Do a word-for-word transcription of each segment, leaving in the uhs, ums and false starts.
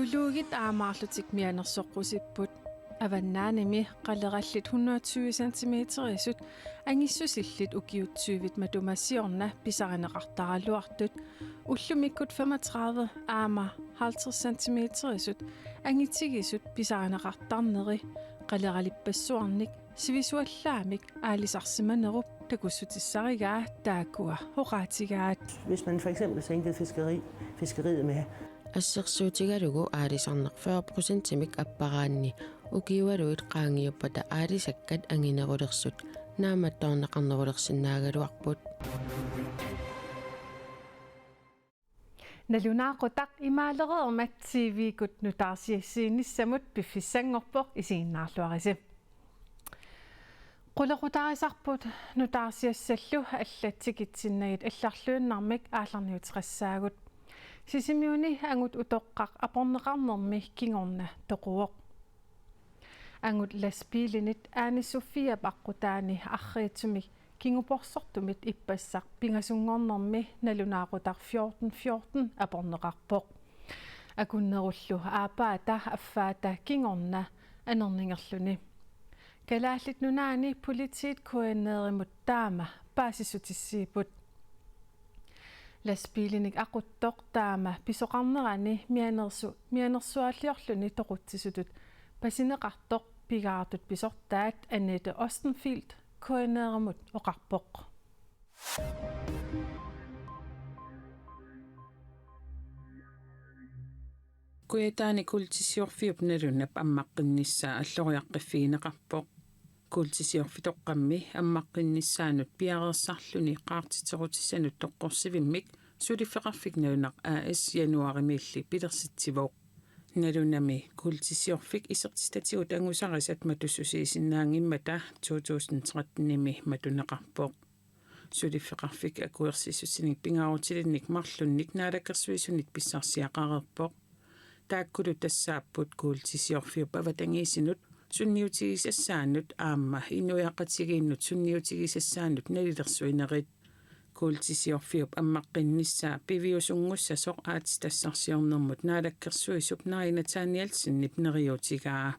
Uluugit aamaarlutik mianersoqqusipput. Avannaanimi qalerallit hundrede og tyve centimeterisut angissusillit ukiut tyvit matuma siorna pisarineqartaraluartut. Ullumikkut femogtredive aamma halvtreds centimeterisut angitigisut pisarineqartarneri qaleralippassuarnik sivisuallaamik aalisarsimanerup takussutissarigaa taakkua oqaatigaat. Hvis man for eksempel sænkede fiskeri, fiskeriet med Assersuutigalugu aalisarneq fyrre procentimik apparaanni ukiualuit qaangiuppata aalisakkat anginerulersut naammattoorneqarnerulersinnaagaluarput. Nalunaaqutaq imaalereermat T V-kkut nutaarsiassiinissamut piffissanngorpoq, isiginnaarluarisi. Qulequtaarisarput nutaarsiassallu allat tikitsinnagit allarluinnarmik aallarniuteqassaagut. Sisimiuni angut utoqqaq aporneqarnermi kingorna toquvoq. Angut lastbiilinit Ane Sofiap aqqutaani arriitsumik kinguporsortumit ippassaq pingasunngornermi nalunaaqutaq fjorten fjorten aporneqarpoq. Akunnerullu aappaata affaata kingorna anerningerluni. Kalaallit Nunaanni politiit K N R-imut taama paasissutissiipput. Lastbiilinik aquttoq taama pisoqarnerani mianersu-, mianersuaalliorluni toqutsisutut pasineqartoq pigaartut pisortaat Annette Ostenfield K N R-imut oqarpoq. Kujataani kuultisiorfiup nalunap ammaqqinnissaa alloriaqqiffigineqarpoq. Kuultisiorfitoqqammi ammaqqinnissaanut piareersarluni qaartitserutissanut toqqorsivimmik suliffeqarfik Nalunaq A/S januaarimiilli pilersitsivoq. Nalunami kuultisiorfik isertitatigut angusarisat matussusiisinnaanngimmata to tusind tretten-imi matuneqarpoq. Suliffeqarfik akuersissutinik pingaarutilinnik marlunnik naalakkersuisunit pissarsiaqareerpoq. Taakkulu tassaapput kuultisiorfiup avatangiisinut sunniutigisassaanut aamma inuiaqatigiinnut sunniutigisassaanut nalilersuinerit. Kuultisiorfiup ammaqqinnissaa piviusunngussasoq aatsitassarsiornermut naalakkersuisup Nari Nathanielsenip neriuutigaa.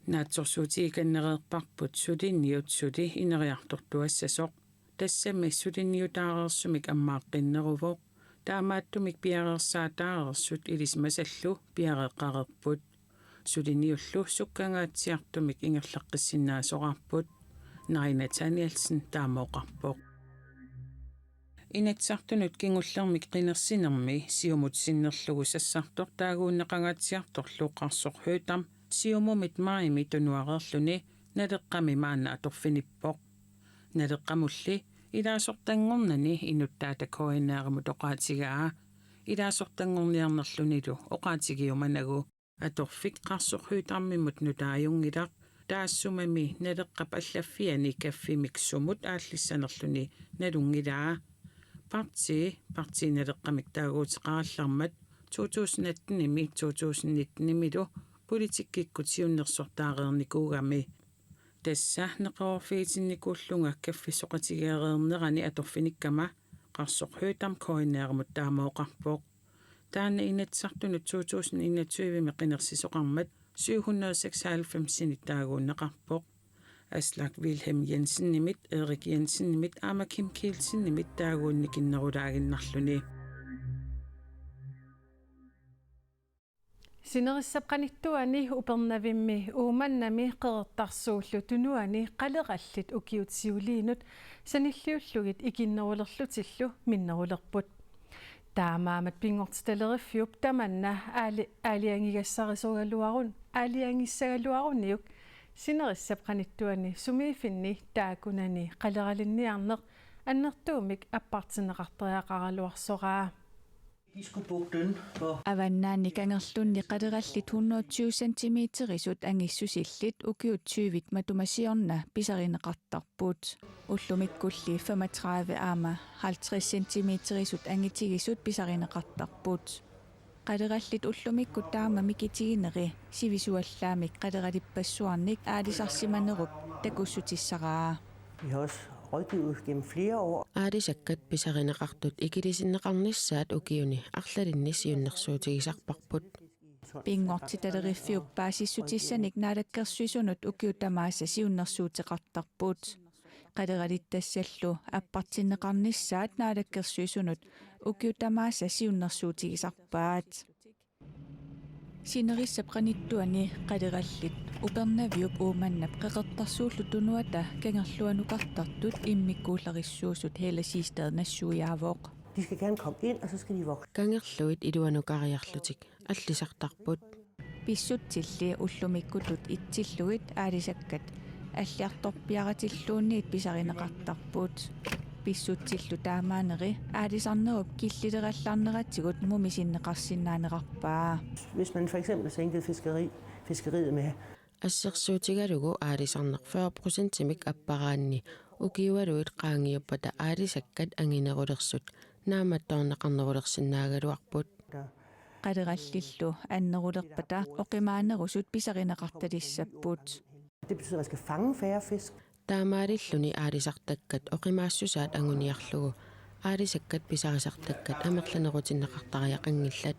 Naatsorsuutigikannereerparput suliniut suli ineriartortuassasoq. Tassami suliniutaareersumik ammaaqqinneruvoq. Taamaattumik piareersaataareersut ilisimasallu piareeqqareerput. Suliniullu sukkangaatsiartumik ingerlaqqissinnaasoraarput. Nari Nathanielsen taama oqarpoq. Inatsisartunut kingullermik qinersinermi Siumut sinnerlugu sassartoq taaguunneqangaatsiartorlu Qarsoq Høegh-Dam Siumumit majimi tunuareerluni Naleqqami maanna atorfinippoq. Naleqqamulli ilaasortanngornani inuttaata K N R-imut oqaatigaa. Ilaasortanngorniarnerlunilu oqaatigiumanagu. Atorfik Qarsoq Høegh-Dam-imut nutaajunngilaq, taassumami Naleqqap allaffiani kaffimik sumut aallissanerluni nalunngilaa. Partii, Partii Naleqqamik taaguuteqarallarmat to tusind atten-imi to tusind nitten-imilu politikkikkut siunnersortaareernikuugami. Tassa neqeroorfigitinnikuullunga kaffissoqatigeereernerani atorfinikkama Qarsoq Høegh-Dam K N R-imut taama oqarpoq. Taanna Inatsisartunut to tusind enogtyve-mi qinersisoqarmat syv hundrede seksoghalvfems-inik taaguunneqarpoq. Aslak Vilhelm Jensenimit, Erik Jensenimit aamma Kim Kielsenimit taaguunnikinnerulaaginnarluni. Sinerissap qanittuani Upernavimmi Uummannami Qeqertarsuullu Tunuani qalerallit ukiut siuliinut sanilliullugit ikinnerulerlutillu minnerulerput. Taamaammat Pinngortitaleriffiup tamanna aali-, aalajangigassarisoraluarun-, aalajangissagaluaruniuk sinerissap qanittuani sumiiffinni taakkunani qaleralinniarneq annertuumik appartinneqartariaqaraluarsoraa. Diskobugten, hvor Avannaani kangerlunni qalerallit hundrede og tyve centimeterisut angissusillit ukiut tyvit matuma siorna pisarineqartarput. Ullumikkulli femogtredive aamma halvtreds centimeterisut angitigisut pisarineqartarput. Qalerallit ullumikkut taama mikitigineri sivisuallaamik qaleralippassuarnik aalisarsimanerup takussutissaraa. Vi har også rådgivet gennem flere år. Aalisakkat pisarineqartut ikilisinneqarnissaat ukiuni arlalinni siunnersuutigisarparput. Pinngortitaleriffiup paasissutissanik naalakkersuisunut ukiut tamaasa siunnersuuteqartarput. Qaleralittassallu appartinneqarnissaat naalakkersuisunut ukiut tamaasa siunnersuutigisarpaat. Sinerissap qanittuani qalerallit Upernaviup Uummannap Qeqertarsuullu Tunuata kangerluanukartartut immikkuullarissuusut Helle Siegstad nassuiaavoq. De skal gerne komme ind, og så skal de vokse. Kangerluit iluanukariarlutik allisartarput. Pissutsilli ullumikkutut itsillugit aalisakkat alliartorpiaratilluunniit pisarineqartarput. Pissutsillu taamaanneri aalisarnerup killilerallarneratigut mumisinneqarsinnaanerarpaa. Hvis man for eksempel sænkede fiskeri, fiskeriet med Assersuutigalugu aalisarneq fyrre procentimik apparaanni ukiualuit qaangiuppata aalisakkat anginerulersut naammattoorneqarnerulersinnaagaluarput. Qalerallillu annerulerpata oqimaanerusut pisarineqartalissapput. Det betyder, at man skal fange færre fisk. Taamaalilluni aalisartakkat oqimaassusaat anguniarlugu aalisakkat pisarisartakkat amerlanerutinneqartariaqanngillat.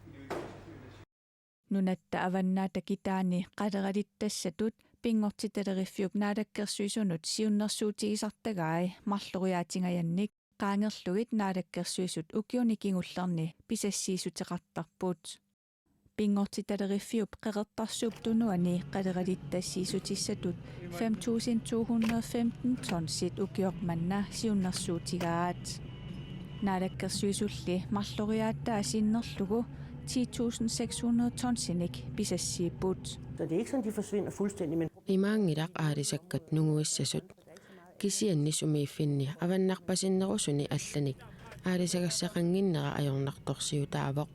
Nunatta avannaata kitaani qaleralittassatut Pinngortitaleriffiup naalakkersuisunut siunnersuutigisartagai marloriaatingajannik qaangerlugit naalakkersuisut ukiuni kingullerni pisassiissuteqartarput. Pinngortitaleriffiup Qeqertarsuup Tunuani qaleralittassiissutissatut fem tusind to hundrede femten tonsit ukioq manna siunnersuutigaat. Naalakkersuisulli marloriaataa sinnerlugu ti tusind seks hundrede tonsinik pisassiipput. Så det er ikke sådan, de forsvinder fuldstændig, men Imaanngilaq aalisakkat nunguissasut. Kisianni sumiiffinni avannarpasinnerusuni allanik aalisagassaqannginnera ajornartorsiutaavoq.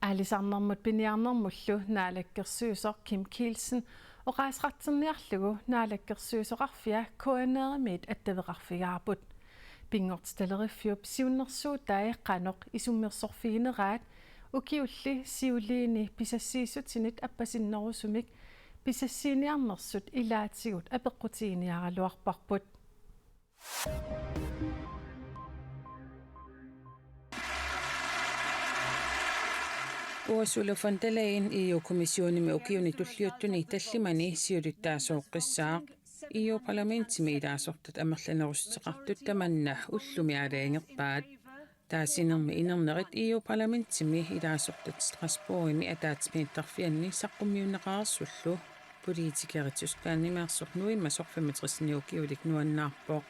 Aalisarnermut piniarnermullu naalakkersuisoq Kim Kielsen oqaaseqartinniarlugu naalakkersuisoqarfia K N R-imiit attaveqarfigaarput. Pinngortitaleriffiup siunnersuutai qanoq isummersorfigineraat ukiulli siuliini pisassiissutinit appasinnerusumik pisassiiniarnersut ilaatigut apeqqutiginiaraluarparput. Ursula von der Leyen E U-kommissionimi ukiuni tulliuttuni tallimani siulittaasooqqissaaq. E U-parlamentimi ilaasortat amerlanerussuteqartut tamanna ullumi aalajangerpaat. Taasinermi inernerit E U-parlamentimi ilaasortat Strasbourgimi ataatsimiittarfianni saqqummiunneqareersullu politikerit Tysklandimiisoq nuimasoq femogtresini ukiulik nuannaarpoq.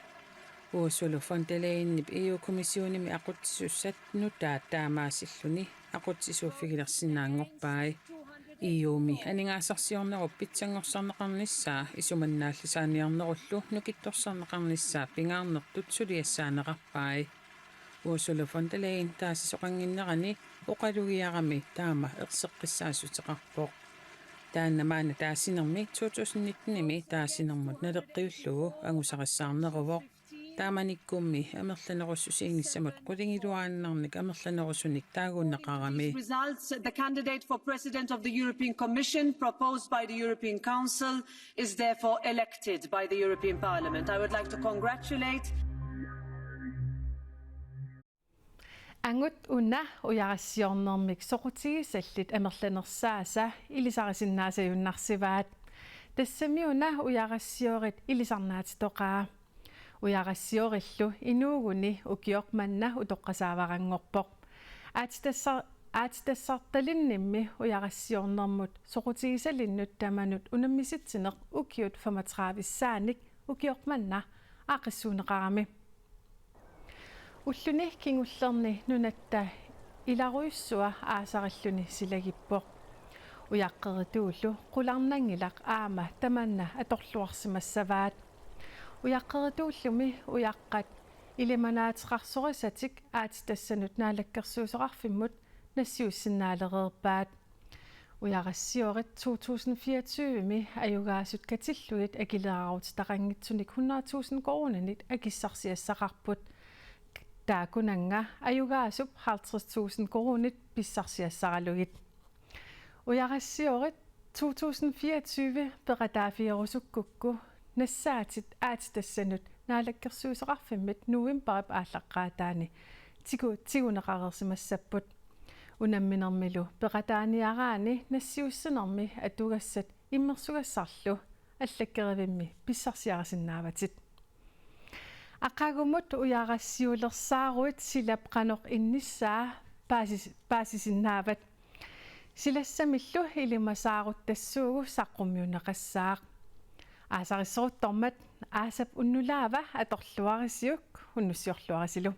Ursula von der Leyenip E U-kommissionimi aqutsisussat nutaat taamaasilluni aqutsisuuffigilersinnaanngorpai. E U-mi aningaasarsiornerup pitsanngorsarneqarnissaa isumannaallisaaniarnerullu nukittorsarneqarnissaa pingaarnertut suliassaaneqarpai. Ursula von der Leyen taasisoqannginnerani oqalugiarami taama erseqqissaassuteqarpoq. Taanna maanna taasinermi to tusind nitten-imi taasinermut naleqqiullugu angusarissaarneruvoq. Taamanikkummi amerlanerussusiinissamut qulingiluaannarnik amerlanerusunik taaguunneqarami. Results, the candidate for President of the European Commission proposed by the European Council is therefore elected by the European Parliament. I would like to congratulate. Angut una ujarassiornermik soqutigisallit amerlanersaasa ilisarisinnaasajunnaarsivaat. Tassami una ujarassioorit ilisarnaatitoqaa. Ujarassioorillu inuuguni ukioq manna utoqqasaavaranngoorpoq. Aatsitassar-, aatsitassartalinnimmi ujarassiornermut soqutigisalinnut tamanut unammisitsineq ukiut femogtredive-ssaanik ukioq manna aaqqissuunneqarami. Ulluni kingullerni nunatta ilarujussua aasarilluni silagippoq. Ujaqqerituullu qularnanngilaq aamma tamanna atorluarsimassavaat. Ujaqqerituullumi ujaqqat ilimanaateqarsorisatik aatsitassanut naalakkersuisoqarfimmut nassiussinnaalereerpaat. Ujarassioorit to tusind fireogtyve-mi ajugaasut katillugit akileraarutitaqanngitsunik hundrede tusind koruuninit akissarsiassaqarput. Taakkunannga ajugaasup halvtreds tusind koruunit pissarsiassaralugit. Ujarassioorit to tusind fireogtyve peqataaffigerusukkukku nassaatit aatsitassanut naalakkersuisoqarfimmit novembarip aallaqqaataani tigu-, tiguneqareersimassapput. Unamminermilu peqataaniaraanni nassiussanermi atugassat immersugassarlu allakkerivimmi pissarsiarisinnaavatit. Aqagumut ujarassiulersaaruit silap qanoq innissaa paasis-, paasisinnaavat. Silassamillu ilimasaaruttassuugu saqqummiunneqassaaq. Aasarissoruttormat aasap unnulaava atorluarisiuk unnussiorluarisilu.